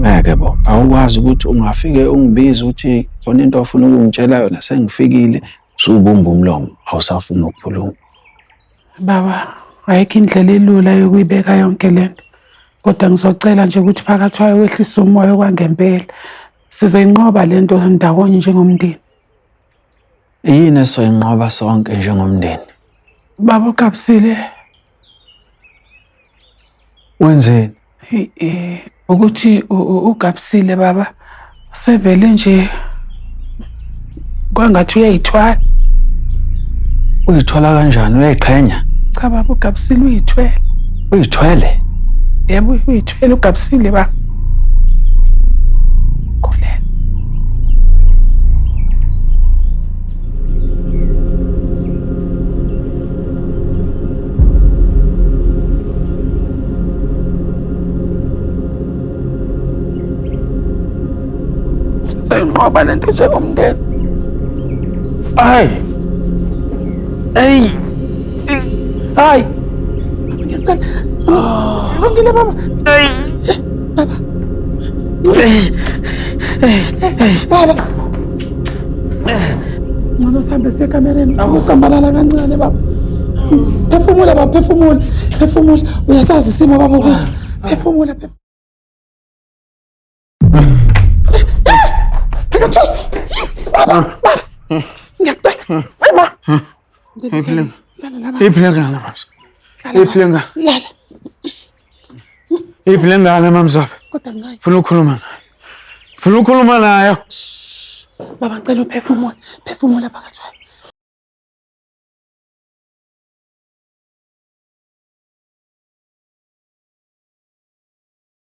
Ngeke bo, awukwazi ukuthi ungafike ungibize uthi khona into ofuna ukungitshela yona sengifikile, usubumba umlomo, awusafuni ukukhuluma. Baba, ayikho indlela elula yokuyibeka yonke lento. Kodwa ngizocela nje ukuthi phakathi kwayo wehlise umoya okwangempela. Sizoyinqoba lento ndawonye njengomndeni. Yini esoyinqoba sonke njengomndeni? Baba uGabsile. Wenzeni? Ukuthi uGabsile baba sevele nje kwangathi uyayithwala. Uyithwala kanjani? Uyayiqhenya? Cha baba uGabsile uyithwele. Uyithwele? Yebo uyithwele uGabsile baba. Khulelwe. Sizoyinqoba le nto njengomndeni. Ay. Ey. Hayi. Ngiyacela. Lungile baba. Ey. Baba. Ey. Ey. Baba. Ngcono sihambe siye ekamereni. Ucambalala kancane baba. Phefumula baba, phefumula. Phefumula. Uyasazi isimo baba ukuso. Phefumula, phefumula. Baba, baba. Ngiyacela. Baba. Hlala la baba. Iphi le ngane mamza? Iphi le ngane? Lala. Iphi le ngane mamza? Kodwa ngayi. Funa ukukhuluma nayo. Funa ukukhuluma nayo. Baba ngicela uphefumule. Phefumula phakathi kwayo.